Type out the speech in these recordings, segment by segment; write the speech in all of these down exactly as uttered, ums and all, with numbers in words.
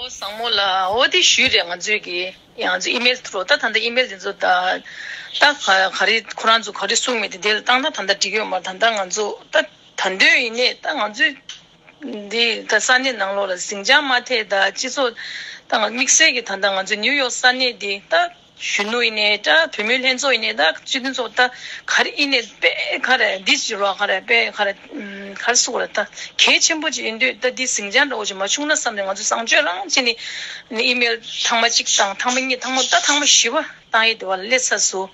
བཟང་མོ་ལགས། འོ་དེ་ཞུས་རེད། ང་ཚོས་ཀྱི་ང་ཚོ་ཨི་མེལ་ཐོག་ད་ད་ལྟ་ཨི་མེལ་དེ་ཚོ་ད་ད་ག་ག་རེ་ཁོ་རང་ཚོ་ག་རེ་གསུངས་མེད་དེ་དེ་ལ་བཏང་ན་ད་ལྟ་འགྲིག་ཡོད་མ་རེད། ད་ལྟ་ང་ཚོ་ད་ད་འདོད་ཡིན་ནས་ད་ང་ཚོས་འདི་ད་ས་གནས་ནང་ལོགས་ལ་ཟིང་ཆ་མ་ཐེབས། ད་སྤྱི་ཚོགས་ད་ང་དམིགས་བསལ་གྱི་ད་ལྟ་ང་ཚོ་ནིའུ་ཡོག་ས་གནས་འདི་ད་གཞོན་ནུ་ཡིན་ནའི་འདྲ། བུད་མེད་ལྷན་ཚོགས་ཡིན་ནའི་ད་སྤྱི་མཐུན་ཚོགས་ད་ག་རེ་ཡིན་ནའི་དཔེ་ག་རེ་འདི་ཅི་རོ་ག་རེ་དཔེ་ག་རེ་ཨམ་ག་རེ་ཟེར་དགོས་རེད། ད་གལ་ཆེན་པོ་ཅིག་ཡིན་དུས་ད་འདི་ཟིང་ཆ་འདྲ་བོ་ཅིག་མ་བྱུང་ན་བསམ་ནས་ང་ཚོ་བཟང་སྤྱོད་རང་བྱས་ནས་ཨི་མེལ་ཐེངས་མ་གཅིག་དང་ཐེངས་མ་གཉིས་ཐེངས་མ་ད་ཐེངས་མ་བཞི་པ་བཏང་ཡས་དེ་བ་ལ་སླེབས་ཚར་སོང་།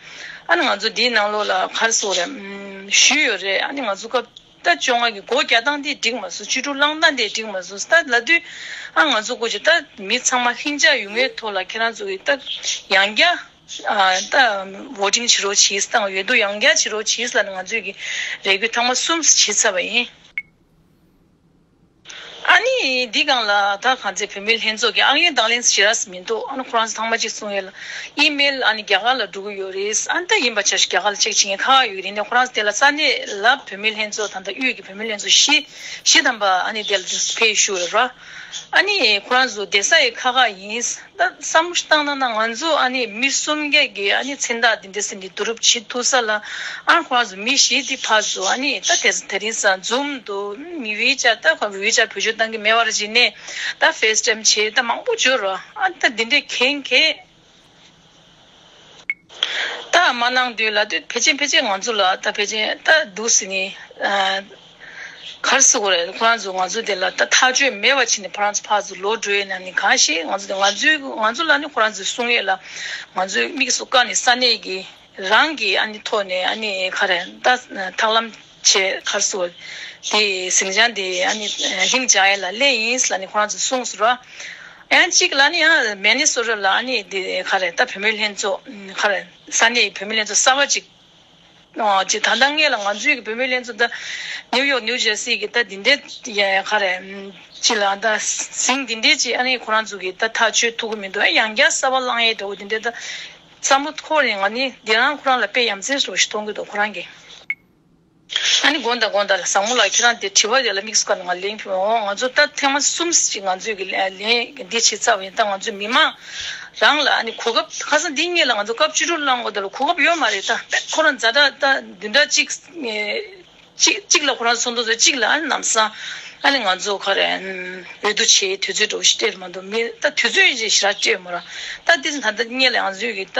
ཨ་ནི་ང་ཚོ་འདིའི་ནང་ལོགས་ལ་ག་རེ་ཟེར་དགོས་རེད། ཨམ་ཞུས་ཡོད་རེད། ཨ་ནི་ང་ཚོ་སྐབས་ད་བཅོ་ལྔ་གི་སྒོ་རྒྱག་སྟངས་དེ་འགྲིག་མ་སོང་། བཅུ་དྲུག་བླངས་སྟངས་དེ་འགྲིག་མ་སོང་། ད་ལབ་དུས་ཨ་ང་ཚོ་སྐོར་གྱི་ད་མི་ཚང་མ་ལྷིང་འཇགས་ཡོང་ཡས་ཐོག་ལ་ཁྱེད་རང་ཚོ་གི་ད་ཡང་བསྐྱར་ཨ་ད་བོ་ཊིང་བྱེད་རོགས་གྱིས། ད་འོས་བསྡུ་ཡང་བསྐྱར་བྱེད་རོགས་གྱིས་ལབ་ནས་ང་ཚོས་ཀྱི་རེ་སྐུལ་ཐེངས་མ་གསུམ་བྱས་ཚར་བ་ཡིན། ཨ་ནི་འདི་སྒང་ལ་ད་གང་ཚེ་བུད་མེད་ལྷན་ཚོགས་ཀྱི་ཨང་ཡོན་དང་ལེན་ཞེ་དྲག་མི་འདུག་ཨ་ནི་ཁོ་རང་ཚོ་ཐེངས་མ་གཅིག་གསུང་ཡས་ལ་ཨི་མེལ་ཨ་ནི་རྒྱ་གར་ལ་འགྲོ་གི་ཡོད་རེད། ཨ་ནི་ད་ཡིན་པ་ཆ་ཞིག་རྒྱ་གར་ལ་ཅེག་བྱེད་མཁན་ཁག་ཁག་ཡོད་རེད། ཡིན་ནའི་ཁོ་རང་ཚོ་དེ་ལ་ས་གནས་ལ་བུད་མེད་ལྷན་ཚོགས་ད་ལྟ་དབུས་ཀྱི་བུད་མེད་ལྷན་ཚོགས་བཞི་བཞི་ཐམ་པ་ཨ་ནི་དེ་ལ་ཕེབས་བཞུགས་ཡོད་རེད། ཨ་ནི་ཁོ་རང་ཚོ་བསྡད་ས་ཡི་ཁག་ཁག་ཡིན། ད་བསམ་བློ་བཏང་ན་ན་ང་ཚོ་ཨ་ནི་མི་གསུམ་བརྒྱ་གི་ཨ་ནི་མཚན་རྟགས་འདི་འདྲ་ཟེར་ནས་བསྡུ་རུབ་བྱེད་ཐུབ་ས་ལ་ཨ་ཁོ་རང་ཚོ་མི་བཞི་འདི་ཕར་ཚུར་ཨ་ནི་ད་དེ་དེ་རིང་སང་ཛུམ་དུ་མི་ཝི་ཅར་ད་ཁོ་ཝི་ཅར་བེད་སྤྱོད་བཏང་གི་མེད་པར་བྱས་ནས་ད་ཕེས་ཊེམ་བྱས་ད་མང་པོ་བྱོས་རོགས། ཨ་ད་འདི་འདྲས་གན་གན་ད་མ་གནང་དུས་ལ་དུས་ཕལ་ཆེར་ཕལ་ཆེར་ང་ཚོ་ལ་ད་ཕལ་ཆེར་ད་འདུག་ཟེར་ནས་ཨ། ག་རེ་ཟེར་དགོས་རེད། ཁོ་རང་ཚོ་ང་ཚོ་དེ་ལ་ད་ཐག་གཅོད་མེད་པ་བྱས་ནས་ཁོ་རང་ཚོ་ཕར་ཚུར་ལོག་འགྲོ་ཡས་ན་ནི་གང་ཤེས། ང་ཚོ་དེ་ང་ཚོའི་ང་ཚོ་ལ་ནི་ཁོ་རང་ཚོའི་གསུང་ཡས་ལ་ང་ཚོའི་དམིགས་སུ་བཀར་ནས་ས་གནས་ཀྱི་རང་གི་ཨ་ནི་ཐོག་ནས་ཨ་ནི་ག་རེ་ད་ཐབས་ལམ་བྱས་ག་རེ་ཟེར་དགོས་རེད། དེ་ཟིང་ཆ་དེ་ཨ་ནི་ལྷིང་འཇགས་ཡས་ལ་སླེབས་ཡིན་ལབ་ནས་ཁོ་རང་ཚོ་གསུངས་སོང་ར། ཡང་གཅིག་ལ་ནི་ཡང་མེ་ནི་སོ་ཊ་ལ་ཨ་ནི་དེ་ག་རེ་ད་བུད་མེད་ལྷན་ཚོགས་ག་རེ་ས་གནས་ཀྱི་བུད་མེད་ལྷན་ཚོགས་གསར་པ་ཅིག་ཨོ་ཅི་ད་ལྟ་ངེད་ལ་ང་ཚོའི་གི་བུད་མེད་ལྷན་ཚོགས་ད་ནིའུ་ཡོག་ནིའུ་ཇར་སི་གི་ད་འདི་འདྲའི་ཡ་ག་རེ་ཅི་ལ་ད་ཟིང་འདི་འདྲའི་ཅི་ཨ་ནི་ཁོ་རང་ཚོ་གི་ད་ཐག་གཅོད་ཐུབ་ཀྱི་མི་འདུག་ཨ་ཡང་བསྐྱར་གསར་པ་བླངས་ཡས་འདྲ་བོ་འདི་འདྲའི་ད་བསམ་བློ་འཁོར་ནས་ང་ནི་འདི་རང་ཁོ་རང་ལ་དཔེ་ཡ་མཚན་འདྲ་བོ་ཞིག་མཐོང་གི་འདུག་ཁོ་རང་གི་ཨ་ནི་དགོངས་དག་དགོངས་དག་ལ་བཟང་མོ་ལགས་ཁྱེད་རང་དེ་དྲི་བ་དེ་ལ་དམིགས་སུ་བཀར་ནས་ང་ལན་ཕུལ། འོ་ང་ཚོ་ད་ཐེངས་མ་གསུམ་ཞིག་ང་ཚོའི་གི་ལན་ལན་འདི་བྱེད་ཚར་བ་ཡིན། ད་ང་ཚོའི་མི་མང་རང་ལ་ཨ་ནི་གོ་སྐབས་ཁ་སང་འདི་གཉིས་ལ་ང་ཚོ་སྐབས་བཅུ་དྲུག་བླངས་དགོས་ད་ལ་གོ་སྐབས་ཡོད་མ་རེད། ད་དཔེ་ཁོ་རང་ཛ་དྲག་ད་བདུན་ཕྲག་གཅིག་གཅིག་གཅིག་ལ་ཁོ་རང་ཚོགས་འདུ་ཚོགས། གཅིག་ལ་ཨ་ནི་ལམ་སང་ཨ་ནི་ང་ཚོ་ག་རེ་འོས་བསྡུ་བྱེད་དུས་ཚོད་འགྲོ་ཞིག་སྤྲད་མ་འདུག་མི་ད་དུས་ཚོད་ཅིག་ཞེ་དྲག་སྤྲད་མ་རེད། ད་འདི་ད་ལྟ་གཉིས་ལ་ང་ཚོའི་གི་ད་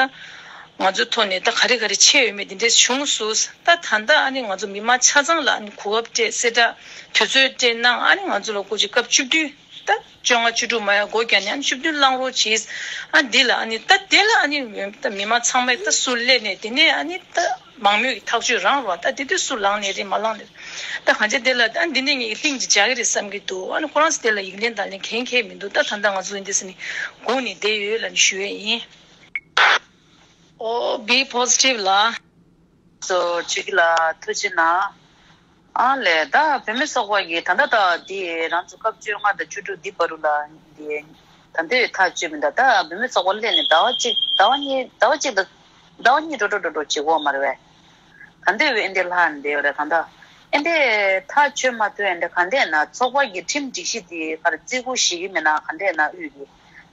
ང་ཚོའི་ཐོག་ནས་ད་ག་རེ་ག་རེ་བྱས་ཡོད་མེད་འདི་འདྲས་བྱུང་སོང་། ད་ད་ལྟ་ཨ་ནི་ང་ཚོ་མི་མང་ཆ་ཚང་ལ་ཨ་ནི་གོ་སྐབས་སྤྲད་གསལ་བསྒྲགས་དུས་ཚོད་སྤྲད་གནང་། ཨ་ནི་ང་ཚོ་ལ་སྐོར་ཅིག་སྐབས་བཅུ་བདུན་ད་བཅོ་ལྔ་བཅུ་དྲུག་མ་ཡ་སྒོ་བརྒྱབ་ནས་ཨ་ནི་བཅུ་བདུན་བླང་རོགས་གྱིས། ཨ་འདི་ལ་ཨ་ནི་ད་དེ་ལ་ཨ་ནི་ད་མི་མང་ཚང་མས་ད་སུ་སླེབས་ནས་དེ་ནས་ཨ་ནི་ད་མང་མོས་ཀྱི་ཐག་གཅོད་རང་རོགས། ད་དེ་དུས་སུ་ལངས་ནས་རེད་མ་ལངས་ནས་ད་གང་བྱས་དེ་ལ་ཨ་འདི་ནས་ངས་ལྷིང་ཅིག་འཇགས་ཀྱི་རེད་བསམ་གྱི་འདུག་ཨ་ནི་ཁོ་རང་ཚོ་དེ་ལ་ཡིག་ལན་དང་ལན་གང་ཡང་མི་འདུག་ད་ད་ལྟ་ང་ཚོ་འདི་ཟེར་ནས་སྒུག་ནས་བསྡད་ཡོད་ལབ་ནས་ཞུ་ཡས་ཡིན། ཨོ་བི་པོ་སི་ཊིབ་ལ། སོ་ཆོས་སྐྱིད་ལགས་ཐུགས་རྗེ་གནང་། ཨ་ལས་ད་བུད་མེད་ཚོགས་པ་གིས་ད་ལྟ་ད་འདི་རང་ཚོ་སྐབས་བཅོ་ལྔ་དང་བཅུ་དྲུག་འདི་བར་དུ་ལ་འདི་ད་འདི་ཐག་གཅོད་མི་འདུག་ད་བུད་མེད་ཚོགས་པ་སླེབས་ནས་ཟླ་བ་གཅིག་ཟླ་བ་གཉིས་ཟླ་བ་གཅིག་དང་ཟླ་བ་གཉིས་འགྲོ་འགྲོ་འགྲོ་འགྲོ་བྱེད་དགོས་མ་རེད་པས། ད་འདི་འོས་འདི་ལྷག་འདི་ཡོད་རེད། ད་ལྟ་ཨེ་འདི་ཐག་གཅོད་མ་ཐུབ་ཨེ་འདི་ག་འདྲས་ན་ཚོགས་པ་གི་ཁྲིམས་སྒྲིག་གཞི་འདི་ག་རེ་བརྩི་བཀུར་ཞིག་གི་མེད་ན་ག་འདྲས་ན་དབུས་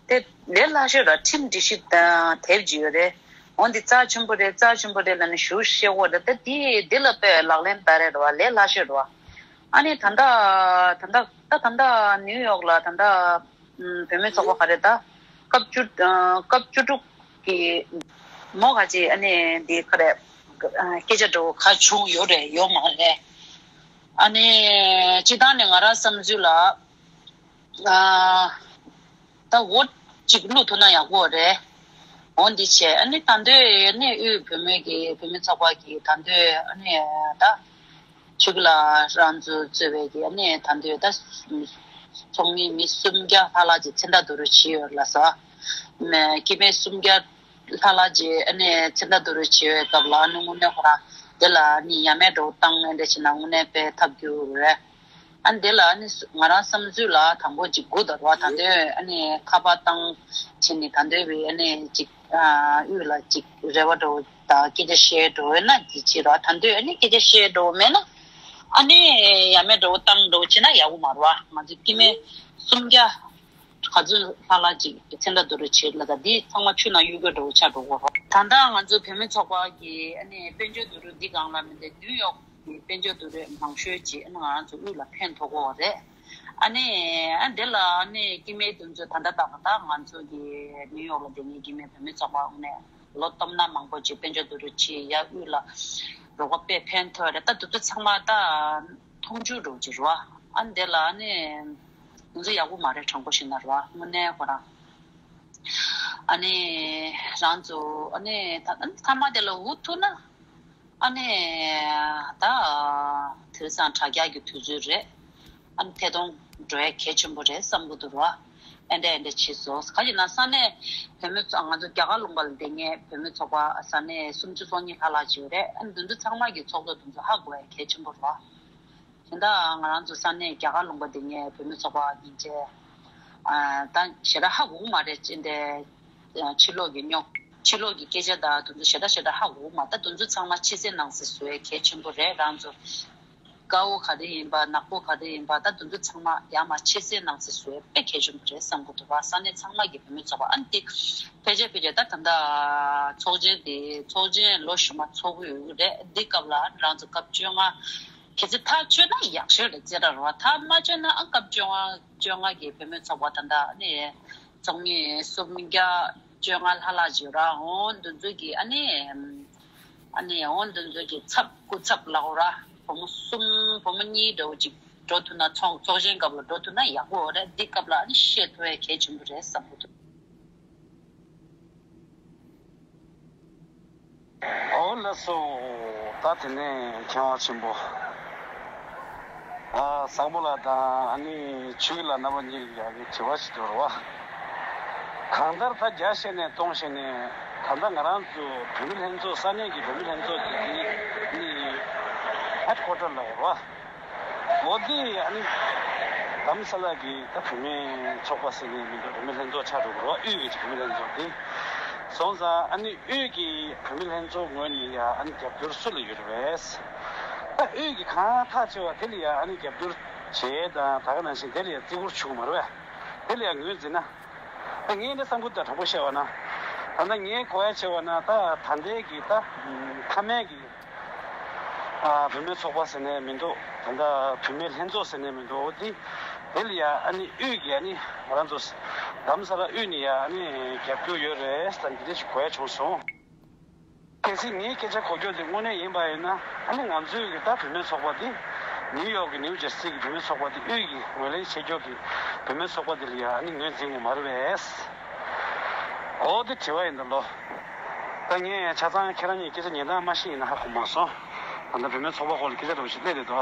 ཀྱི་དེ་ལས་སླ་ཤོས་ར་ཁྲིམས་སྒྲིག་གཞི་དང་དེབ་ཅིག་ཡོད་རེད། འོ་འདི་རྩ་ཆེན་པོ་རེད། རྩ་ཆེན་པོ་རེད་ལབ་ནས་ཞུ་ཤེས་འོ་རེད། ད་དེ་དེ་ལ་དཔེ་ལག་ལེན་བསྟར་རེད་བ། ལས་སླ་ཤོས་རེད་བ། ཨ་ནི་ད་ལྟ་ད་ལྟ་ད་ད་ལྟ་ནིའུ་ཡོག་ལ་ད་ལྟ་ཨམ་བུད་མེད་ཚོགས་པ་ག་རེ་ད་སྐབས་བཅུ་ཨ་སྐབས་བཅུ་དྲུག་གི་མོ་ག་ཅིག་ཨ་ནི་འདི་ག་རེ་ཨ་སྐད་ཆ་འདྲ་བོ་ག་བྱུང་ཡོད་རེད་ཡོད་མ་རེད། ཨ་ནི་སྤྱིར་བཏང་ནས་ང་རང་བསམ་ཚུལ་ལ། ཨ་ད་འོ་གཅིག་བླུག་ཐུབ་ན་ཡག་པོ་རེད། འོ་འདི་བྱས་ཨ་ནི་ད་འདོད་ནས་དབུས་བུད་མེད་ཀྱི་བུད་མེད་ཚོགས་པ་གི་ད་འདོད་ཨ་ནི་ད་ཆོས་སྐྱིད་ལགས་རང་ཚོ་གཙོས་པའི་གི་ཨ་ནི་ད་འདོད་ད་ཚོགས་མི་མི་སུམ་བརྒྱ་ལྷག་ལྷག་ཅིག་མཚན་རྟགས་བསྡུ་རུབ་བྱས་ཡོད་ལ་ས། སྐྱེ་དམན་སུམ་བརྒྱ་ལྷག་ལྷག་ཅིག་ཨ་ནི་མཚན་རྟགས་བསྡུ་རུབ་བྱས་པའི་སྐབས་ལ་ཨ་ནི་དངོས་གནས་ཁོ་རང་དེ་ལ་ཨ་ནི་ཡ་མེད་འདྲ་བོ་བཏང་ཨ་འདྲ་བྱས་ན་དངོས་གནས་དཔེ་ཐབས་སྐྱོ་བོ་རེད། ཨ་ནི་དེ་ལ་ཨ་ནི་ང་རང་བསམ་ཚུལ་ལ་དང་པོ་ཅིག་སྒུག་ད་རོགས། ད་འདོད་ཨ་ནི་ཁ་པར་བཏང་བྱས་ནས་ད་འདོད་པའི་ཨ་ནི་ཅིག་ཨ་དབུས་ལ་ཅིག་རེ་བ་འདྲ་བོ་དང་སྐད་ཆ་བཤད་འདྲ་བོ་ཡོད་ན་འདི་བྱེད་རོགས། ད་འདོད་ཨ་ནི་སྐད་ཆ་བཤད་འདྲ་བོ་མེད་ན་ཨ་ནི་ཡ་མེད་འདྲ་བོ་བཏང་འདྲ་བོ་བྱས་ན་ཡག་པོ་མ་རེད་བ། ང་ཚོ་སྐྱེ་དམན་སུམ་བརྒྱ་ ག་ཚོད་ལྷག་ལྷག་ཅིག་ཚོན་ཁྲ་བསྡུ་རུབ་བྱེད་ལ་ད་འདི་ཚང་མ་ཆུ་ནང་གཡུག་དགོས་འདྲ་བོ་ཆགས་འགྲོ་གི་རེད། ད་ལྟ་ང་ཚོ་བུད་མེད་ཚོགས་པ་གི་ཨ་ནི་དཔལ་འབྱོར་བསྡུ་རུབ་འདི་སྒང་ལ་མི་འདུག་ནིའུ་ཡོག་གི་དཔལ་འབྱོར་བསྡུ་རུབ་མང་ཤོས་ཅིག་ཨ་ནི་ང་རང་ཚོ་དབུས་ལ་ཕན་ཐོགས་ཀྱི་ཡོད་རེད། ཨ་ནི་ཨ་འདི་ལ་ཨ་ནི་སྐྱེ་དམན་དེ་ཚོ་ད་ལྟ་ད་ལྟ་ང་ཚོ་གི་ནིའུ་ཡོག་ལ་བསྡད་མཁན་སྐྱེ་དམན་བུད་མེད་ཚོགས་པ་དངོས་གནས་ལོ་སྟོང་ཕྲག་མང་པོ་ཅིག་དཔལ་འབྱོར་བསྡུ་རུབ་བྱས་ཡ་དབུས་ལ་རོགས་པ་དཔེ་ཕན་ཐོགས་རེད། ད་དེ་ཚོ་ཚང་མ་ད་མཐོང་ཆོས་འདྲ་བོ་ཅིག་རེད་བ། ཨ་འདི་ལ་ཨ་ནི་དེ་ཚོ་ཡག་པོ་མ་རེད། དྲང་པོ་བཤད་ན་རེད་བ། དངོས་གནས་ཁོ་རང་ཨ་ནི་རང་ཚོ་ཨ་ནི་ད་ཨ་ནི་མཐའ་མ་དེ་ལ་འུ་ཐུག་ན། ཨ་ནི་ད་དེང་སང་དྲ་རྒྱ་གི་དུས་ཚོད་རེད། ཨ་ནི་ཐད་གཏོང་འགྲོ་ཡ་གལ་ཆེན་པོ་རེད་བསམ་གྱི་འདུག་ར། ཨེ་འདྲ་ཨེ་འདྲ་བྱས་སོང་། ག་ཅི་ན་ས་གནས་བུད་མེད་ཚོ་ང་ཚོ་རྒྱ་གར་ལུང་པ་ལ་བསྡད་མཁན་བུད་མེད་ཚོགས་པ་ས་གནས་སུམ་ཅུ་སོ་གཉིས་ལྷག་ལྷག་ཅིག་ཡོད་རེད། ཨ་ནི་འདི་ཚོ་ཚང་མ་གི་ཚོགས་གཙོ་དེ་ཚོ་ཧ་གོ་ཡ་གལ་ཆེན་པོ་རེད། དེ་འདྲ་ང་རང་ཚོ་ས་གནས་རྒྱ་གར་ལུང་པ་བསྡད་མཁན་བུད་མེད་ཚོགས་པ་སྙིང་རྗེ། ཨ་ད་ཞེ་དྲག་ཧ་གོ་གི་མ་རེད་ཅེས་འདྲ། ཕྱི་ལོགས་ཀྱི་རྙོག་ཕྱི་ལོགས་ཀྱི་སྐད་ཆ་དང་དེ་ཚོ་ཞེ་དྲག་ཞེ་དྲག་ཧ་གོ་མ། ད་དེ་ཚོ་ཚང་མ་ཕྱི་གསལ་ནང་གསལ་བཟོ་ཡ་གལ་ཆེན་པོ་རེད། རང་ཚོ་དཀར་པོ་ག་རེ་ཡིན་པ་ནག་པོ་ག་རེ་ཡིན་པ་ད་དེ་ཚོ་ཚང་མ་ཡར་མར་ཕྱི་གསལ་ནང་གསལ་བཟོ་ཡ་དཔེ་གལ་ཆེན་པོ་རེད་བསམ་གྱི་འདུག་བ། ས་གནས་ཚང་མ་གི་བུད་མེད་ཚོགས་པ་ཨ་ནི་དེ་ཕལ་ཆེར་ཕལ་ཆེར་ད་ད་ལྟ་ཚོགས་ཆེན་དེ་ཚོགས་ཆེན་ལོ་གཞུག་མ་ཚོགས་ཀྱི་ཡོད་ཀྱི་རེད། འདི་སྐབས་ལ་རང་ཚོ་སྐབས་བཅོ་ལྔ་གལ་སྲིད་ཐག་ཆོད་ན་ཡག་ཤོས་རེད་ཟེར་ར་རོ། ཐག་མ་ཆོད་ན་ཨ་སྐབས་བཅོ་ལྔ་བཅོ་ལྔ་གི་བུད་མེད་ཚོགས་པ་ད་ལྟ་ཨ་ནི་ཚོགས་མི་སུམ་བརྒྱ་བཅོ་ལྔ་ལྷག་ལྷག་ཅིག་ཡོད་ར། འོ་འདི་ཚོ་གི་ཨ་ནི་ཨ་ནི་འོ་འདི་ཚོ་གི་ཚབ་སྐུ་ཚབ་ལབ་ར། བུ་མོ་གསུམ་བུ་མོ་གཉིས་འདྲ་བོ་ཅིག་འགྲོ་ཐུབ་ན་ཚོགས་ཚོགས་ཆེན་སྐབས་ལ་འགྲོ་ཐུབ་ན་ཡག་པོ་རེད། འདི་སྐབས་ལ་ཨ་ནི་བཤད་ཐུབ་ཡ་གལ་ཆེན་པོ་རེད་བསམ་གྱི་འདུག་ཨོ་ལགས་སོ། ད་དེ་ནས་མཁས་དབང་ཆེན་པོ། ཨ་བཟང་པོ་ལགས་དང་ཨ་ནི་ཆོས་སྐྱིད་ལགས་རྣམ་པ་གཉིས་ལ་ཡ་གི་དྲི་བ་ཞིག་འདུག་རེད་བ། གང་ལྟར་ད་རྒྱ་བཤད་ནས་སྟོང་བཤད་ནས་ད་ལྟ་ང་རང་ཚོ་བུད་མེད་ལྷན་ཚོགས་ས་གནས་ཀྱི་བུད་མེད་ལྷན་ཚོགས་ཀྱི་དེ་ནི་ཧེད་ཀོ་ཊར་ལ་ཡོད་རེད་བ། འོ་དེ་ཨ་ནི་རྡ་རམ་ས་ལ་གི་ད་བུད་མེད་ཚོགས་པ་ཟེར་ནས་མི་འདུག་བུད་མེད་ལྷན་ཚོགས་ཆགས་འགྲོ་གི་རེད་བ། དབུས་ཀྱི་བུད་མེད་ལྷན་ཚོགས་དེ་སོང་ཙང་ཨ་ནི་དབུས་ཀྱི་བུད་མེད་ལྷན་ཚོགས་ངོས་ནས་ཡ་ཨ་ནི་རྒྱབ་སྐྱོར་སུ་ལ་ཡོད་རེད་པས། ད་དབུས་ཀྱི་གང་ཐག་ཆོད་པ་དེ་ལ་ཡ་ཨ་ནི་རྒྱབ་སྐྱོར་བྱེད་དང་ད་ག་ནང་བཞིན་དེ་ལ་ཡ་བརྩི་བཀུར་ཞུ་གི་མ་རེད་པས། དེ་ལ་ཡ་ངོས་འཛིན་ན། ད་ངས་འདི་བསམ་ཁུར་དང་དྲང་པོ་བཤད་པ་ན། ད་ལྟ་ངས་གོ་ཡ་བྱས་པ་ན་ད་ད་ལྟའི་གི་ད་མཐའ་མའི་གི་ཨ་བུད་མེད་ཚོགས་པ་ཟེར་ནས་མི་འདུག་ད་ལྟ་བུད་མེད་ལྷན་ཚོགས་ཟེར་ནས་མི་འདུག་འོ་དེ་དེ་ལ་ཡ་ཨ་ནི་དབུས་ཀྱི་ཨ་ནི་ང་རང་ཚོ་རྡ་རམ་ས་ལ་དབུས་ནས་ཡ་ཨ་ནི་རྒྱབ་སྐྱོར་ཡོད་རེད་ཟེར་འདི་འདྲ་ཞིག་གོ་ཡ་བྱུང་སོང་། གལ་སྲིད་ངའི་སྐད་ཆ་གོ་རྒྱུ་དེ་དངོས་གནས་ཡིན་པ་ཡིན་ན་ཨ་ནི་ང་ཚོའི་གི་ད་བུད་མེད་ཚོགས་པ་དེ་ནིའུ་ཡོག་གི་ནིའུ་ཇར་སི་གི་བུད་མེད་ཚོགས་པ་དེ་དབུས་ཀྱི་ངོས་ལེན་བྱེད་རྒྱུ་གི་བུད་མེད་ཚོགས་པ་དེ་ལ་ཡ་ཨ་ནི་ངོས་འཛིན་དགོས་མ་རེད་པས། འོ་དེ་དྲི་བ་ཡིན་ད་ལོ། ད་ངས་ཆ་ཚང་ཁྱེད་རང་གཉིས་སྐད་ཆ་ཉན་སྟངས་མ་ཤེས་ཡིན་ན་ཧ་གོ་མ་སོང་། ད་ལྟ་བུད་མེད་ཚོགས་པ་སྐོར་ལ་སྐད་ཆ་འདྲ་བོ་ཞིག་གླེང་བསྡད་འདུག་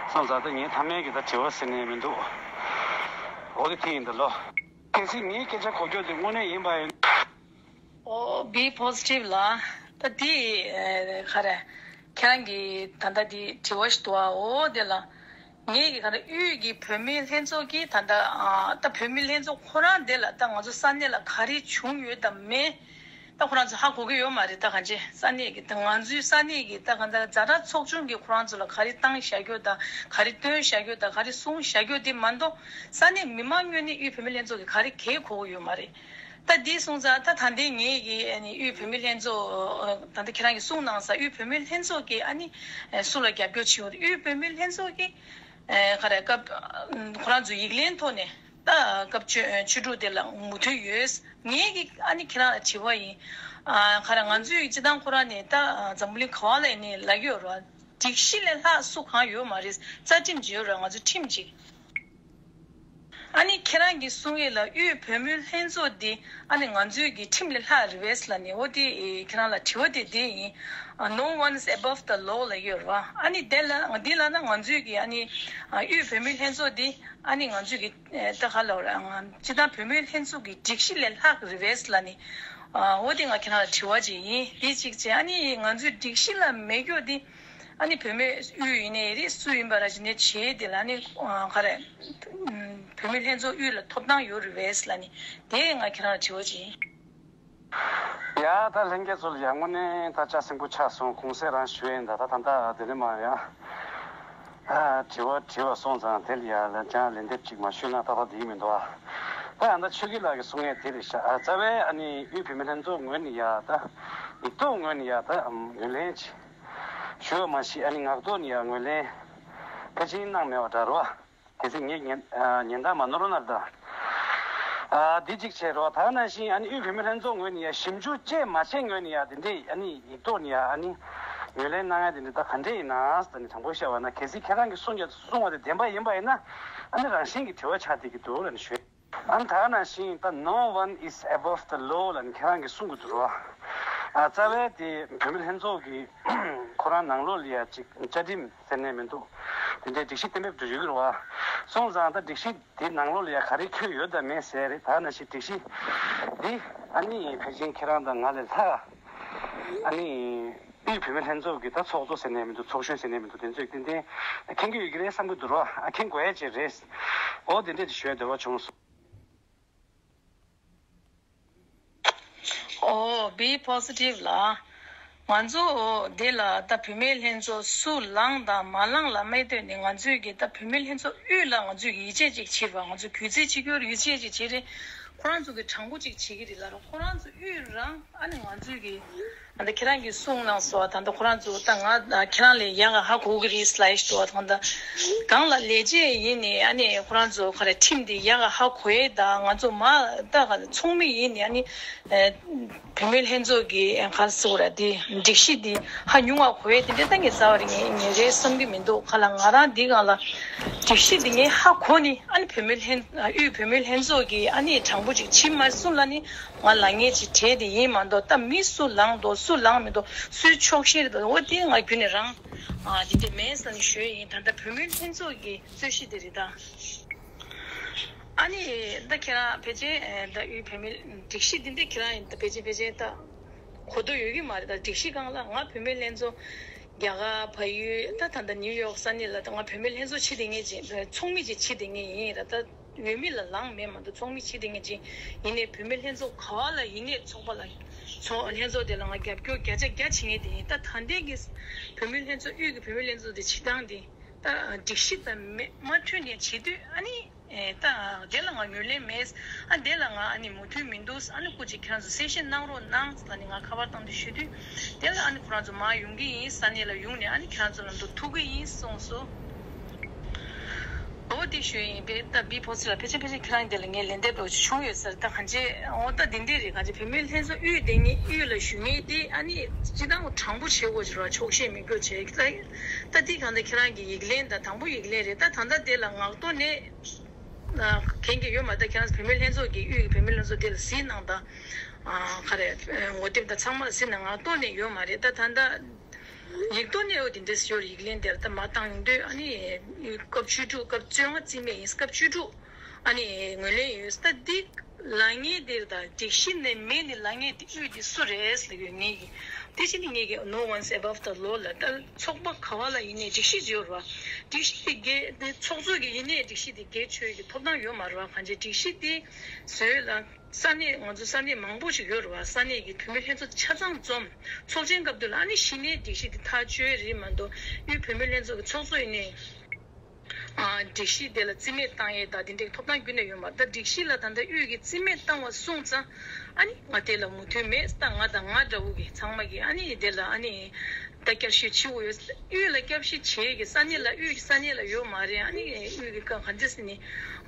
བསམ་ཙང་ད་ངའི་མཐའ་མའི་གི་ད་དྲི་བ་ཟེར་ནས་མི་འདུག་འོ་དེ་དེ་ཡིན་ད་ལོ། གལ་སྲིད་ངའི་སྐད་ཆ་གོ་རྒྱུ་དེ་དངོས་གནས་ཡིན་པ་ཡིན། ཨོ་བི་པོ་སི་ཊིབ་ལ། ད་དེ་ཨེ་ག་རེ། ཁྱེད་རང་གི་ད་ལྟ་དེ་དྲི་བ་ཞིག་འདུག་ཨ། འོ་དེ་ལ། ངེད་ཀྱི་ག་རེ་དབུས་ཀྱི་བུད་མེད་ལྷན་ཚོགས་ཀྱིས་ད་ལྟ་ཨ་ད་བུད་མེད་ལྷན་ཚོགས་ཁོ་རང་དེ་ལ་ད་ང་ཚོ་ས་གནས་ལ་ག་རེ་བྱུང་ཡོད་དམ་མེད། ད་ཁོ་རང་ཚོ་ཧ་གོ་གི་ཡོད་མ་རེད། ད་གང་ཅི་ས་གནས་ཀྱི་ད་ང་ཚོའི་ས་གནས་ཀྱི་ད་གང་ལྟར་ཛ་དྲག་ཚོགས་ཆུང་གིས་ཁོ་རང་ཚོ་ལ་ག་རེ་བཏང་བཞག་རྒྱུ་དང་ག་རེ་སྟོན་བཞག་རྒྱུ་དང་ག་རེ་གསུངས་བཞག་རྒྱུ་དེ་མ་གཏོགས་ས་གནས་མི་མང་ངོས་ནས་དབུས་བུད་མེད་ལྷན་ཚོགས་ཀྱིས་ག་རེ་གང་གོ་གི་ཡོད་མ་རེད། ད་འདི་སོང་ཙང་ད་ད་ལྟའི་ངེད་ཀྱི་ཨ་ནི་དབུས་བུད་མེད་ལྷན་ཚོགས་ད་ལྟ་ཁྱེད་རང་གིས་གསུངས་གནང་ས་དབུས་བུད་མེད་ལྷན་ཚོགས་ཀྱིས་ཨ་ནི་སུ་ལ་རྒྱབ་སྐྱོར་བྱེད་ཡོད་དབུས་བུད་མེད་ལྷན་ཚོགས་ཀྱིས་ག་རེ་སྐབས་ཁོ་རང་ཚོ་ཡིག་ལན་ཐོག་ནས་ད་སྐབས་བཅུ་བཅུ་དྲུག་དེ་ལ་མུ་མཐུད་ཡོད། ངེད་ཀྱིས་ཨ་ནི་ཁྱེད་རང་ལ་དྲི་བ་ཡིན། ག་རེ་ང་ཚོས་སྤྱི་བཏང་ཁོ་རང་ནས་ད་འཛམ་བུ་གླིང་ག་བ་ལ་ཡིན་ནའི་ལབ་ཀྱི་ཡོད་རེད་བ། སྒྲིག་གཞི་ལས་ལྷག་སུ་གང་ཡོད་མ་རེད། རྩ་ཁྲིམས་ཅིག་ཡོད་རེད་ང་ཚོ་ཁྲིམས་ཅིག་ཨ་ནི་ཁྱེད་རང་གིས་གསུང་ཡས་ལ་དབུས་བོད་མིའི་ལྷན་ཚོགས་འདི་ཨ་ནི་ང་ཚོའི་གི་ཁྲིམས་ལས་ལྷག་རེད་པས་ལབ་ནས་འོ་དེ་ཨེ་ཁྱེད་རང་ལ་དྲི་བ་དེ་འདི་ཡིན། ཨ་No one is above the law ལབ་ཡོད་རེད་བ། ཨ་ནི་དེ་ལ་འདི་ལབ་ན་ང་ཚོའི་གི་ཨ་ནི་ཨ་དབུས་བོད་མིའི་ལྷན་ཚོགས་འདི་ཨ་ནི་ང་ཚོའི་གི་ཨེ་ད་ག་ལབ་ར་ང་སྤྱི་བཏང་བོད་མིའི་ལྷན་ཚོགས་ཀྱི་སྒྲིག་གཞི་ལས་ལྷག་རེད་པས་ལབ་ནས་ཨ་འོ་དེ་ང་ཁྱེད་རང་ལ་དྲི་བ་ཅིག་ཡིན། དེ་གཅིག་བྱས་ཨ་ནི་ང་ཚོའི་སྒྲིག་གཞི་ལ་མེད་རྒྱུ་འདི། ཨ་ནི་བུད་མེད་དབུས་ཡིན་ནའི་རེད་སུ་ཡིན་པ་ར་ཅི་ནས་བྱེད་དེ་ལ་ནི་ག་རེ། བུད་མེད་ལྷན་ཚོགས་དབུས་ལ་ཐོབ་ཐང་ཡོད་རེད་པས་ལ་ནི་དེ་ང་ཁྱེད་རང་ལ་དྲི་བ་ཅིག་ཡིན། ཡ་ད་ལྷན་རྒྱས་ཚོ་ལ་ཡ་དངོས་གནས་ད་ལྕགས་སྲིན་པོ་ཆགས་སོང་གུང་སེང་རང་ཞུ་ཡིན་ད་ད་ད་ད་དེ་ནས་མ་ཡ། དྲི་བ་དྲི་བ་སོང་ཙང་དེ་ལ་ཡ་ལན་ཅང་ལན་འདེབས་ཅིག་མ་ཞུས་ན་ད་ད་དེ་ཡིན་མི་འདུག་ཨ། ད་ཨ་ད་ཆོས་སྐྱིད་ལགས་ཀྱིས་གསུང་ཡས་དེ་རེད་ཤག་ཨ་རྩ་བའི་ཨ་ནི་དབུས་བུད་མེད་ལྷན་ཚོགས་ངོས་ནས་ཡ་ད་ཡིག་ཐོག་ངོས་ནས་ཡ་ད་ཨམ་ངོས་ལེན་ཅིག་ཞུ་བ་མ་གཞི་ཨ་ནི་ངག་ཐོག་ནས་ཡ་ངོས་ལེན་ཕལ་ཆེར་གནང་མེད་པ་འདྲ་རོ། གལ་སྲིད་ངས་ཉན་ཨ་ཉན་སྟངས་མ་ནོར་ན་ད། ཨ་འདི་གཅིག་བྱས་རོ། ད་ག་ནང་བཞིན་ཨ་ནི་དབུས་བུད་མེད་ལྷན་ཚོགས་ངོས་ནས་ཡ་ཞིབ་འཇུག་བཅས་མ་བྱས་ངོས་ནས་ཡ་དེ་འདྲས་ཨ་ནི་ཡིག་ཐོག་ནས་ཡ་ཨ་ནི་ངོས་ལེན་གནང་ཡ་དེ་འདྲས་ད་ག་འདྲས་ཡིན་ན་ད་ནི་དྲང་པོ་བཤད་པ་ན་གལ་སྲིད་ཁྱེད་རང་གིས་གསུང་ཡ་གསུང་བ་དེ་བདེན་པ་ཡིན་པ་ཡིན་ན་ཨ་ནི་རང་བཞིན་གྱི་དྲི་བ་ཆགས་བསྡད་ཀྱི་འདུག་ལབ་ནས་ཞུས། ཨ་ནི་ད་ག་ནང་བཞིན་ད་no one is above the law ལབ་ནས་ཁྱེད་རང་གིས་གསུང་གི་འདུག་རོ། ཨ་རྩ་བའི་དེ་བུད་མེད་ལྷན་ཚོགས་ཀྱི་ཁོ་རང་ནང་ལོགས་ལ་ཡ་ཅིག་བཅའ་ཁྲིམས་ཟེར་ནས་མི་འདུག་དེ་འདྲའི་སྒྲིག་གཞི་གཏན་འབེབས་འགྲོ་ཡོད་ཀྱི་རེད་བ། སོང་ཙང་ད་སྒྲིག་གཞི་དེ་ནང་ལོགས་ལ་ཡ་ག་རེ་འཁོད་ཡོད་དམ་མེད་ཟེར་རེད། ད་ག་ནང་བཞིན་སྒྲིག་གཞི་འདི་ཨ་ནི་ཕལ་ཆེར་ཁྱེད་རང་དང་ང་ལས་ལྷག་ཨ་ནི་དབུས་བུད་མེད་ལྷན་ཚོགས་ཀྱི་ད་ཚོགས་གཙོ་ཟེར་ནས་མི་འདུག་ཚོགས་གཞོན་ཟེར་ནས་མི་འདུག་དེ་ཚོས་ཏན་ཏན་མཁྱེན་གྱི་ཡོད་ཀྱི་རེད་བསམ་གྱི་འདུག་རོ། ཨ་མཁྱེན་དགོས་ཡ་ཅིག་རེད། འོ་དེ་འདྲས་ཅིག་ཞུ་ཡ་འདོད་པ་བྱུང་སོང་། ཨོ་བི་པོ་སི་ཊིབ་ལ། ང་ཚོ་འདི་ལ་ད་བུད་མེད་ལྷན་ཚོགས་སུ་ལངས་དང་མ་ལངས་ལ་མེད་དོན་ནི་ང་ཚོས་ཀྱི་ད་བུད་མེད་ལྷན་ཚོགས་དབུས་ལ་ང་ཚོས་ཀྱི་ཡིད་ཆེས་ཅིག་བྱེད་པ་ང་ཚོས་གུས་བརྩི་བྱེད་རྒྱུར་ཡིད་ཆེས་ཅིག་བྱེད་རེད། ཁོ་རང་ཚོ་གི་དྲང་པོ་ཅིག་བྱེད་ཀྱི་རེད་ལ་རོ། ཁོ་རང་ཚོ་དབུས་རང་ཨ་ནི་ང་ཚོས་ཀྱི་ད་ལྟ་ཁྱེད་རང་གིས་གསུངས་གནང་སོང་། ད་ལྟ་ཁོ་རང་ཚོ་ད་ང་ཁྱེད་རང་ལས་ཡག་ག་ཧ་གོ་གི་རེད་ལབ་ཡ་ཞིག་འདུག་བ། ད་ལྟ་གང་ལ་ལས་བྱེད་ཡིན་ནི་ཨ་ནི་ཁོ་རང་ཚོ་ག་རེ་ཁྲིམས་འདི་ཡག་ག་ཧ་གོ་ཡས། ད་ང་ཚོ་མ་ད་ག་ཚོགས་མི་ཡིན་ནི་ཨ་ནི་བུད་མེད་ལྷན་ཚོགས་ཀྱི་ག་རེ་ཟེར་དགོས་རེད། དེ་སྒྲིག་གཞི་འདི་ཧ་ཉུང་བ་གོ་ཡས་དེ་འདྲ་ད་ངས་རྩ་བ་རེད་ངས་ངས་རེད་བསམ་གྱི་མི་འདུག་ག་ལ་ང་རང་འདི་གང་ལ་སྒྲིག་གཞི་འདི་ངས་ཧ་གོ་ནི་ཨ་ནི་བུད་མེད་ལྷན་དབུས་བུད་མེད་ལྷན་ཚོགས་ཀྱི་ཨ་ནི་དྲང་པོ་ཅིག་བྱེད་མ་སོང་ལ་ནི། ང་ལངས་ངེས་ཅིག་བྲེལ་དེ་ཡིན་མ་གཏོགས་ད་མི་སུ་ལངས་འདུག་སུ་ལངས་མི་འདུག་སུའི་ཕྱོགས་ཞེན་རེད་འདུག་འོ་དེ་ང་རྒྱུན་ནས་རང་ཨ་དེ་འདྲ་མེད་ཟེར་ནས་ཞུ་ཡ་ཡིན། ད་ལྟ་བུད་མེད་ལྷན་ཚོགས་ཀྱི་རྩོད་གཞི་དེ་རེད་ད། ཨ་ནི་ད་ཁྱེད་རང་ཕལ་ཆེར་ད་དབུས་བུད་མེད་སྒྲིག་གཞི་འདི་འདྲ་ཁྱེད་རང་ཡིན་ད་ཕལ་ཆེར་ཕལ་ཆེར་ད་གོ་རྟོགས་ཡོད་ཀྱི་མ་རེད། ད་སྒྲིག་གཞི་སྒང་ལ་ང་བུད་མེད་ལྷན་ཚོགས་རྒྱ་གར་བལ་ཡུལ་ད་ད་ལྟ་ནིའུ་ཡོག་ས་གནས་ལ་ད་ང་བུད་མེད་ལྷན་ཚོགས་བྱེད་བསྡད་མཁན་ཅིག་ཚོགས་མི་ཅིག་བྱེད་བསྡད་མཁན་ཡིན་ར། ད་འོས་མི་ལ་ལངས་མེད་མ་གཏོགས་ཚོགས་མི་བྱེད་བསྡད་མཁན་ཅིག་ཡིན་ནའི་བུད་མེད་ལྷན་ཚོགས་ག་བ་ལ་ཡིན་ནའི་ཚོགས་པ་ལ་ཚོགས་ལྷན་ཚོགས་དེ་ལ་ང་རྒྱབ་སྐྱོར་བརྒྱ་ཆ་བརྒྱ་བྱེད་མཁན་དེ་ཡིན། ད་ད་ལྟའི་གི་བུད་མེད་ལྷན་ཚོགས་དབུས་ཀྱི་བུད་མེད་ལྷན་ཚོགས་དེ་བྱེད་སྟངས་དེ་ད་སྒྲིག་གཞི་དང་མེད་མ་མཐུན་ནས་བྱེད་དུས་ཨ་ནི་ཨེ་ད་དེ་ལ་ང་ངོས་ལེན་མེད། ཨ་དེ་ལ་ང་ཨ་ནི་མོས་མཐུན་མི་འདུག་ཨ་ནི་སྐུ་མཁྱེན་ཁྱེད་རང་ཚོ་གསལ་བཤད་གནང་རོགས་གནང་ཟེར་ནས་ང་ཁ་པར་བཏང་དུས་ཞུ་དུས་དེ་ལ་ཨ་ནི་ཁོ་རང་ཚོ་མར་ཡོང་གི་ཡིན། ས་གནས་ལ་ཡོང་ནས་ཨ་ནི་ཁྱེད་རང་ཚོ་ལ་འདུག་ཐུག་གི་ཡིན་གསུངས་སོང་། འོ་དེ་ཞུ་ཡིན་པས་ད་བི་པོ་སི་ཊིབ་ལ་ཕལ་ཆེར་ཕལ་ཆེར་ཁྱེད་རང་དེ་ལ་ངས་ལན་འདེབས་འགྲོ་ཆུང་ཡོད་ཟེར། ད་གང་ཅི་འོ་ད་འདི་འདྲས་རེད། གང་ཅི་བུད་མེད་ལྷན་ཚོགས་དབུས་དེ་ངས་དབུས་ལ་ཞུ་མཁན་དེ་ཨ་ནི་སྤྱི་བཏང་དྲང་པོ་བྱེད་དགོས་ཀྱི་རེད། ཕྱོགས་ཞེན་མི་དགོས་བྱས་ད་ད་འདི་གང་ལྟར་ཁྱེད་རང་གི་ཡིག་ལན་ད་དང་པོ་ཡིག་ལན་རེད། ད་ད་ལྟ་དེ་ལ་ངག་ཐོག་ནས་མཁན་གྱི་ཡོད་མ་རེད། ད་ཁྱེད་རང་བུད་མེད་ལྷན་ཚོགས་ཀྱི་དབུས་ཀྱི་བུད་མེད་ལྷན་ཚོགས་དེ་ལ་གཟིགས་གནང་དང་། ག་རེ་ངོ་དེབ་དང་ཚང་མ་ལ་གཟིགས་གནང་། ངག་ཐོག་ནས་ཡོད་མ་རེད། ད་ད་ལྟ་ཡིག་ཐོག་ནས་འོ་དེ་འདྲས་ཡོད་རེད། ཡིག་ལན་དེ་ལ་ད་མར་བཏང་ཡོང་དུས་ཨ་ནི་སྐབས་བཅུ་དྲུག་སྐབས་བཅོ་ལྔ་རྩིས་མེད་ཡིན། སྐབས་བཅུ་དྲུག་ཨ་ནི་ངོས་ལེན་ཡོད། ད་འདི་ལངས་མཁན་དེ་ད་སྒྲིག་གཞི་ནས་མེད་ནས་ལངས་མཁན་དེ་དབུས་དེ་སུ་རེད་ཟེར་ཡོད་ངེས་ཀྱི། དེ་བཞིན་ངེས་ཀྱི་no one's above the law ལ་ད་ཚོགས་པ་ག་བ་ལ་ཡིན་ནའི་སྒྲིག་གཞི་ཡོད་རེད་བ། སྒྲིག་གཞི་དེ་འགལ་དེ་ཚོགས་གཙོ་གི་ཡིན་ནའི་སྒྲིག་གཞི་དེ་འགལ་ཆོག་གི་ཐོབ་ཐང་ཡོད་མ་རེད་བ། གང་ཅི་སྒྲིག་གཞི་དེ་བཟོས་ལ་ས་གནས་ང་ཚོ་ས་གནས་མང་པོ་ཞིག་ཡོད་རེད་བ། ས་གནས་ཀྱི་བུད་མེད་ལྷན་ཚོགས་ཆ་ཚང་འཛོམས་ཚོགས་ཆེན་སྐབས་དུས་ལ་ཨ་ནི་གཞི་ནས་སྒྲིག་གཞི་དེ་ཐག་གཅོད་རེད་མ་གཏོགས་དབུས་བུད་མེད་ལྷན་ཚོགས་ཀྱི་ཚོགས་གཙོ་ཡིན་ནའི། སྒྲིག་གཞི་དེ་ལ་རྩིས་མེད་བཏང་ཡས་དང་དེ་འདྲའི་ཐོབ་ཐང་རྒྱུན་ནས་ཡོད་མ་རེད། ད་སྒྲིག་གཞི་ལ་ད་ལྟ་དབུས་ཀྱི་རྩིས་མེད་བཏང་བ་སོང་ཙང་ཨ་ནི་ང་དེ་ལ་མོས་མཐུན་མེད། ད་ང་དང་ང་འདྲ་བོ་གི་ཚང་མ་གི་ཨ་ནི་དེ་ལ་ཨ་ནི་ད་བསྐྱར་ཞིབ་བྱེད་དགོས་ཡོད། དབུས་ལ་བསྐྱར་ཞིབ་བྱེད་ཀྱི་ས་གནས་ལ་དབུས་ཀྱི་ས་གནས་ལ་ཡོད་མ་རེད། ཨ་ནི་དབུས་ཀྱི་བཀའ་ག་འདྲ་ཟེར་ནས་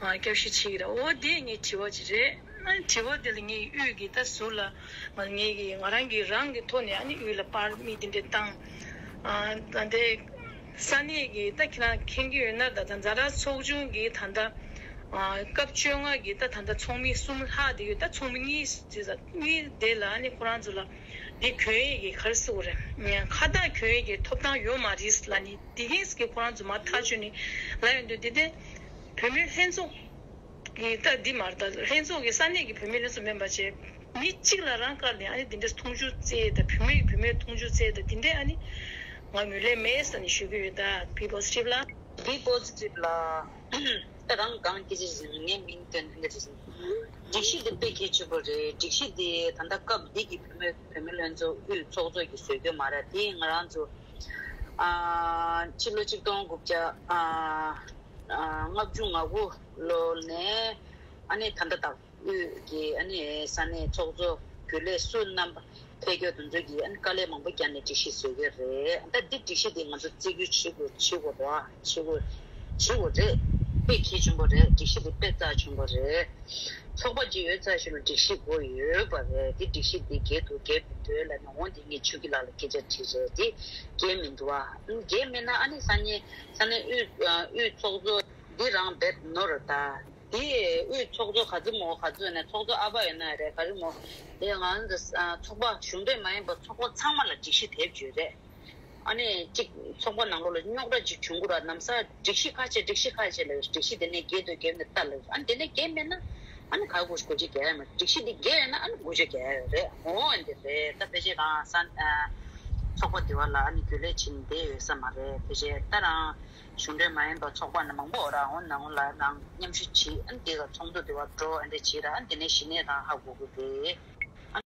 བསྐྱར་ཞིབ་བྱེད་ཀྱི་རེད། འོ་དེ་ངའི་དྲི་བ་ཅིག་རེད། ཨ་ནི་དྲི་བ་དེ་ལ་ངའི་དབུས་ཀྱི་ད་ཟུར་ལ་ང་ངེད་ཀྱི་ང་རང་གི་རང་གི་ཐོག་ནས་ཨ་ནི་དབུས་ལ་པར་མི་དེ་འདྲས་བཏང་། ཨ་ད་ལྟའི་ས་གནས་ཀྱི་ད་ཁྱེད་རང་མཁྱེན་གྱི་ཡོད་ན་ད་ད་ཛ་དྲག་ཚོགས་ཆུང་གི་ད་ལྟ་ཨ་སྐབས་བཅོ་ལྔ་གི་ད་ད་ལྟ་ཚོགས་མི་གསུམ་ལྷག་དེ་ཡོད། ད་ཚོགས་མི་གཉིས་ཟེར་ས་གཉིས་དེ་ལ་ཨ་ནི་ཁོ་རང་ཚོ་ལ་འདི་གྱོན་ཡས་ཀྱི་ག་རེ་ཟེར་དགོས་རེད། ཁ་བཏགས་གྱོན་ཡས་ཀྱི་ཐོབ་ཐང་ཡོད་མ་རེད་ལབ་ནི་དེ་གས་ཀྱི་ཁོ་རང་ཚོ་མར་ཐག་གཅོད་ནི་ལབ་ཡོང་དུས་དེ་དེ་བུད་མེད་ལྷན་ཚོགས། ངས་ད་འདི་མར་ད་ལྷན་ཚོགས་ཀྱི་ས་གནས་ཀྱི་བུད་མེད་ལྷན་ཚོགས་མིན་པ་བྱས་མི་གཅིག་ལ་རང་བཀར་ནས་ཨ་ནི་འདི་འདྲས་མཐོང་ཆུང་བཙལ་ད་བུད་མེད་བུད་མེད་མཐོང་ཆུང་བཙལ་ད་འདི་འདྲས་ཨ་ནི་ང་ངོས་ལེན་མེད་ཟེར་ནས་ཞུ་གི་ཡོད། ད་བི་པོ་སི་ཊིབ་ལ། བི་པོ་སི་ཊིབ་ལ། ད་རང་གང་སྐད་ཆ་ཞིག་ངའི་མིང་བཏོན་ཐུབ་འདྲ་ཞིག་སྒྲིག་གཞི་འདི་དཔེ་གལ་ཆེན་པོ་རེད། སྒྲིག་གཞི་འདི་ད་ལྟ་སྐབས་འདི་གི་བུད་མེད་བུད་མེད་ལྷན་ཚོགས་དབུས་ཚོགས་གཙོ་གིས་བཟོས་དོན་མ་རེད། དེ་ང་རང་ཚོ་ཨ་ཕྱི་ལོ་ཆིག་སྟོང་དགུ་བརྒྱ་ཨ་ཨ་ལྔ་བཅུ་ང་དགུ་ལོ་ནས་ ཨ་ནི་ད་ལྟ་བདག་དབུས་ཀྱི་ཨ་ནི་ས་གནས་ཚོགས་གཙོ་རྒྱུན་ལས་སུ་རྣམ་པ་ཕེབས་སྐྱོད་དེ་ཚོ་གིས་ཨ་ནི་དཀའ་ལས་མང་པོ་བརྒྱབ་ནས་སྒྲིག་གཞི་བཟོ་གི་རེད། ད་འདི་སྒྲིག་གཞི་འདི་ང་ཚོ་བརྩི་བཀུར་བྱེད་དགོས་བྱེད་དགོས་རེད་བ། བྱེད་དགོས་བྱེད་དགོས་རེད། དཔེ་གལ་ཆེན་པོ་རེད། སྒྲིག་གཞི་འདི་དཔེ་རྩ་ཆེན་པོ་རེད། ཚོགས་པ་ཅིག་ཡོད་ཚར་ཞིག་ལ་སྒྲིག་གཞི་དགོས་ཡོད་པ་རེད། འདི་སྒྲིག་གཞི་འདི་འགལ་འདུག་འགལ་མི་འདུག་ལབ་ནས་འོ་འདི་ངས་ཆོས་སྐྱིད་ལགས་ལ་སྐད་ཆ་དྲིས་རེད། འདི་འགལ་མི་འདུག་ཨ། འགལ་མེད་ན་ཨ་ནི་ས་གནས་ས་གནས་དབུས་དབུས་ཚོགས་གཙོ་འདི་རང་བེད་ནོར་ད། དེ་དབུས་ཚོགས་གཙོ་ག་ཚོད་མོ་ག་ཚོད་ནས་ཚོགས་གཙོ་ཨ་ཕ་ཡོད་ན་རེད། ག་རེ་མོ་དེ་ང་ཚོ་ཚོགས་པ་གཞུང་འབྲེལ་མ་ཡིན་པ་ཚོགས་པ་ཚང་མ་ལ་སྒྲིག་གཞི་དེབ་བརྗོད་རེད། ཨ་ནི་གཅིག་ཚོགས་པ་ནང་ལོགས་ལ་རྙོག་དྲ་གཅིག་བྱུང་གི་ར། ནམ་སང་སྒྲིག་གཞི་ཁ་ཕྱེ་སྒྲིག་གཞི་ཁ་ཕྱེ་ལ་སྒྲིག་གཞི་དེ་ནས་འགལ་འདུག་འགལ་མི་ལྟ་ལ། ཨ་ནི་དེ་ནས་འགལ་མེད་ན་ཨ་ནི་ག་གོ་གོ་ཅི་འགལ་ཡ་མ། སྒྲིག་གཞི་དེ་འགལ་ཡ་ན་ཨ་ནི་གོ་ཅི་འགལ་ཡ་རེད། འོ་འདི་རེད། ད་ཕལ་ཆེར་རང་ས་ཚོགས་པ་དེ་བ་ལ་ཨ་ནི་རྒྱུན་ལས་བྱེད་ནས་བསྡད་ཡོད་ས་མ་རེད། ཕལ་ཆེར་ད་རང་གཞུང་འབྲེལ་མ་ཡིན་པ་ཚོགས་པ་ནང་མང་པོ་རང་འོ་ནང་ལ་རང་མཉམ་ཞུགས་བྱེད། ཨ་ནི་དེ་ག་ཚོགས་འདུ་དེ་བ་འགྲོ། ཨ་འདྲ་བྱེད་ར། ཨ་ནི་དེ་ནས་གཞི་ནས་རང་ཧ་གོ་གི་རེད།